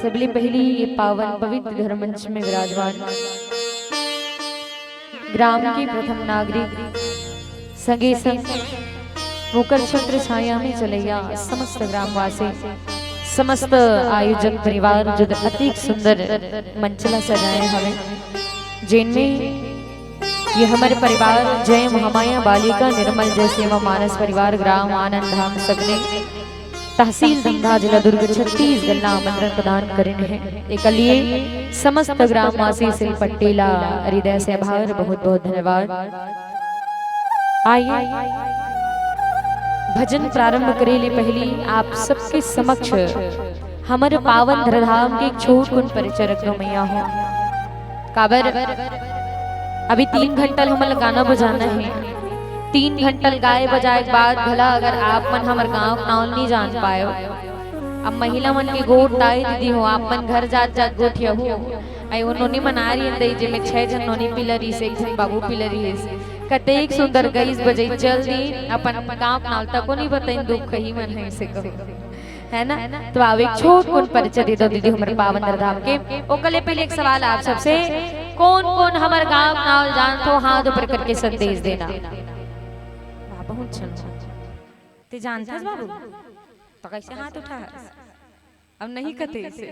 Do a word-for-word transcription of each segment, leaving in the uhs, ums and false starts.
सबले पहिली ये पावन पवित्र धर्म मंच में विराजमान ग्राम के प्रथम नागरिक, संगे संग मोकर छत्र छाया में चलैया समस्त ग्रामवासी, समस्त आयोजक परिवार जो अतिक सुंदर मंच ला सजाए हवे, जेन में ये हमर परिवार जय महामाया बालिका निर्मल जय सेवा मानस परिवार ग्राम आनंद धाम सगने तहसील धमधा जिला दुर्ग छत्तीसगढ़ ला आमंत्रण प्रदान करिन हे। एकर लिए समस्त ग्रामवासी सिलपट्टी ला हृदय से आभार, बहुत बहुत धन्यवाद। आइए भजन प्रारंभ करे ले पहिली आप सबके समक्ष हमर पावन धरधाम के एक छोट कुन परिचय रख दो मैया हो। काबर अभी तीन घंटा ल हमन ल गाना बजाना हे। तीन घंटा ल गाए बजाए के बाद घला अगर आप मन हमर गांव के नाव ल नहीं जान पायो, अब महिला मन के गोठ ताई दीदी हो, आप मन घर जात जात गोठियाहू। आई वो नोनी मन आ रही दई, जेमे छह झन नोनी पिला रहिस, एक झन बाबू पिला रहिस। कतेक सुंदर गईस बजई चल दी, अपन गांव के नाव ल तको नहीं बताइन, दुख कही मन है से कहो, है ना? तो आओ एक छोट कुन परिचय दे दो दीदी हमर पावन धाम के। ओकर ले पहले एक सवाल आप सबसे, कौन कौन हमर गांव के नाव ल जानत हो, हाथ ऊपर करके संदेश देना। वाह, बहुत अच्छा। ते जानथस बाबू? तो कैसे हाथ उठा? अब नहीं कते इसे।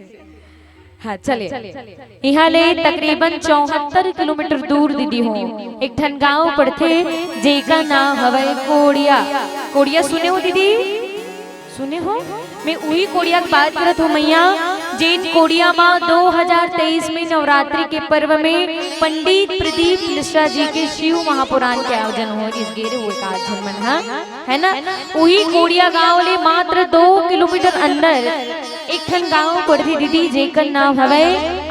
हाँ, चले। इहाँ ले तकरीबन चौहत्तर किलोमीटर दूर दीदी हो, एक ठन गांव पड़थे, जेकर नाम हवय कोड़िया। कोड़िया सुने हो दीदी? सुने हो? मैं उही कोड़िया के बात करत हूँ मैया, जेन कोड़िया मा दो हज़ार तेईस में नवरात्रि के पर्व में पंडित प्रदीप मिश्रा जी के शिव महापुराण के आयोजन हो रिस, गे रहे हो एक आध झन मन, हाँ? है ना? उही कोड़िया गांव ले मात्र दो किलोमीटर अंदर एक ठन गांव पड़थे दीदी, जेकर नाम हवय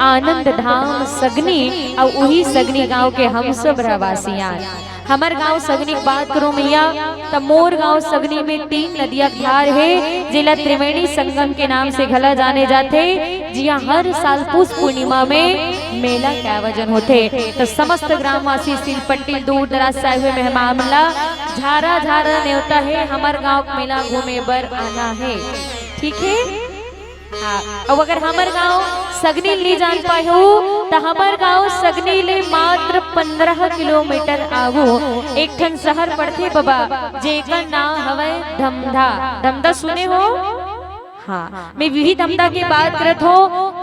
आनंद धाम सगनी, अउ उही सगनी गांव के हम सब रहवासी आन। हमर गांव सगनी के बात करूं मैया, त मोर गांव सगनी में तीन नदिया के धार हे, जेला त्रिवेणी संगम के नाम से घला जाने जाथे, जिहां हर साल पुस पूर्णिमा में मेला के आयोजन होथे। त समस्त ग्रामवासी सिलपट्टी दूर दराज से आए हुए मेहमान मन ला झारा झारा नेवता हे, हमर गांव के मेला घूमे बर आना हे, ठीक हे? हाँ, अउ अगर हमर गांव सगनी ल नहीं जान पाए हो, त हमर गांव सगनी ले मात्र पंद्रह किलोमीटर आगू एक ठन शहर पड़थे बबा, जेकर नाम हवय धमधा। धमधा सुने हो? हाँ, मैं विधि धमधा के बात करत हो,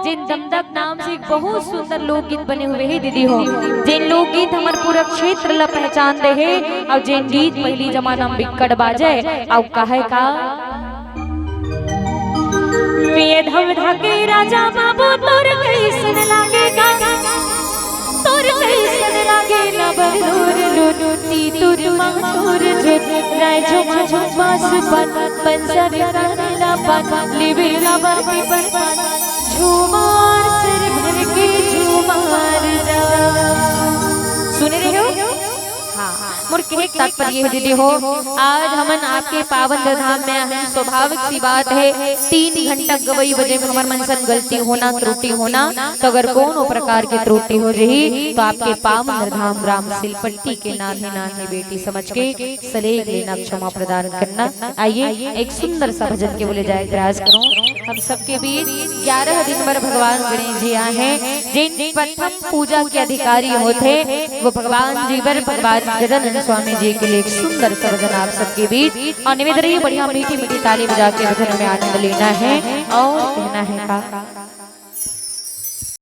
जेन धमधा के नाम से एक बहुत सुंदर लोकगीत बने हुए हे दीदी हो, जेन लोकगीत हमर पूरा क्षेत्र ला पहचान दे हे, अउ जेन गीत पहिली जमाना में बिक्कट बाजे, अउ कहे का? ये धमधा के राजा बाबू तोर कैसन लागे गाना, तोर कैसन लागे ना बंदूर लूट, ती तुर माथुर झुट, राय झुमा झुमा सुपन, पंसर कानेला पन, लिबिर लाबा के पन पन, झूमार सिर भर के झूमार जा। सुने रहे हो? हाँ, मोर कहे के तात्पर्य हे दीदी हो, आज हमन आपके पावन धाम में आए हैं, स्वाभाविक सी बात है, तीन घंटा गवई बजे में हमर मन सन गलती होना, त्रुटि होना, तो अगर कोनो प्रकार के त्रुटि हो जही, तो आपके पावन धाम ग्राम सिलपट्टी के नान्हे नान्हे बेटी समझ के सलेग लेना, क्षमा प्रदान करना। आइए, एक सुंदर सा भजन के बोले जाए प्रयास करूं। हम सबके बीच ग्यारह दिन बर भगवान गणेश जी आए हैं, जेन प्रथम पूजा के अधिकारी होथे, वो भगवान जी बर भगवान गजानन स्वामी जी के लिए एक सुंदर सा भजन आप सबके बीच। और निवेदन रही, बढ़िया मीठी मीठी ताली बजा के भजन में आनंद लेना है और कहना है का।